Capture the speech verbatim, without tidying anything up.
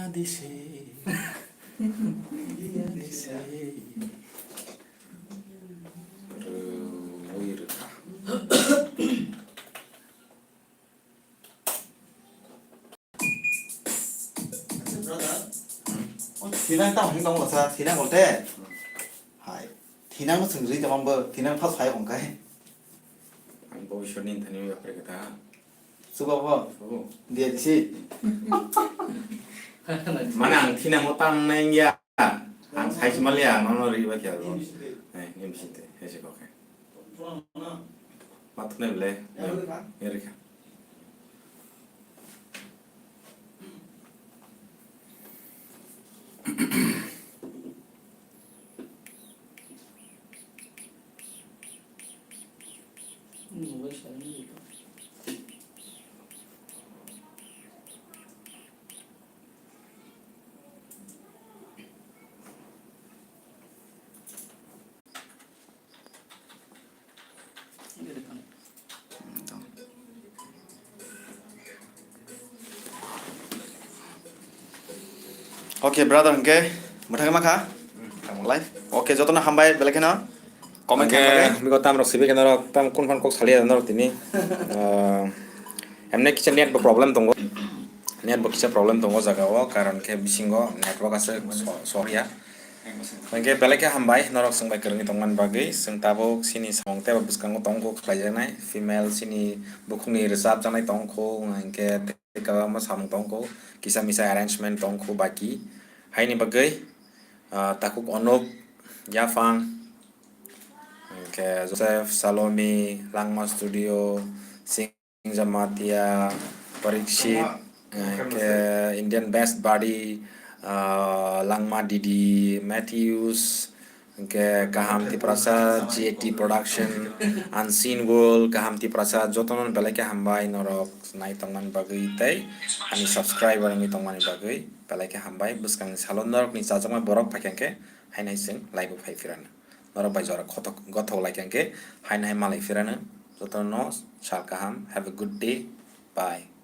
Dise. Dise. Rwui rwkha. Thinang tamo hino wngsa thinang golte. Hai. Thinang no sengri jamambo thinang phas hai ongkai. Ang bobiswrni thani yapre kata. Suba bo. Oh. Dia disi. Mana ang thinang mo tang nai ya. Ang sai sima le ang nono ri ba kya lo. Eh, nim sinte. Hese ko ke. Mat ne ble. Erika. Okay, brother, hingke mwthangwi makha? Live? Okay, jotono hambai, belai kheno comment Hingke khaimani bagwi. Bigo tamrok sibi khe norok tam kun phan kok saliya norok tini. Ah, emne kisa net bo problem tongo. Net bo kisa problem tongo jaga o, karon khe bisingo network aswk so-, soriya. Hingke belai khe hambai norok chwng bai kwrwngwi tongmani bagwi. Chwng tabuk chini samung tei bo bwskango tongkho khlaijaknai female chini bukhukni rwchapjaknai tongkho, hingke tei kwbangma samung tongkho, kisa misa arrangement tongkho baki. Haini bagwi, ah, takhuk Onop, Yaphang, hingke Joseph, Salomi, Langma Studio, Singh Jamatia, Parikshit, hingke Indian Best Buddy, ah, Langma Didi, Matthews, hingke Kaham Tiprasa, G A T Production, Unseen World, Kaham Tiprasa, jotono belai khe hambai norok nai tongmani bagwi tei ani subscriber wngwi tongmani bagwi belai khe hambai. Bwskangni salo norokni chajakma borok phaikha hingke hainai chwng live o phai phirano. Norok bai jora khotok gothok lai kha hingke hainai malai phirano. Jotono sal kaham. Have a good day. Bye.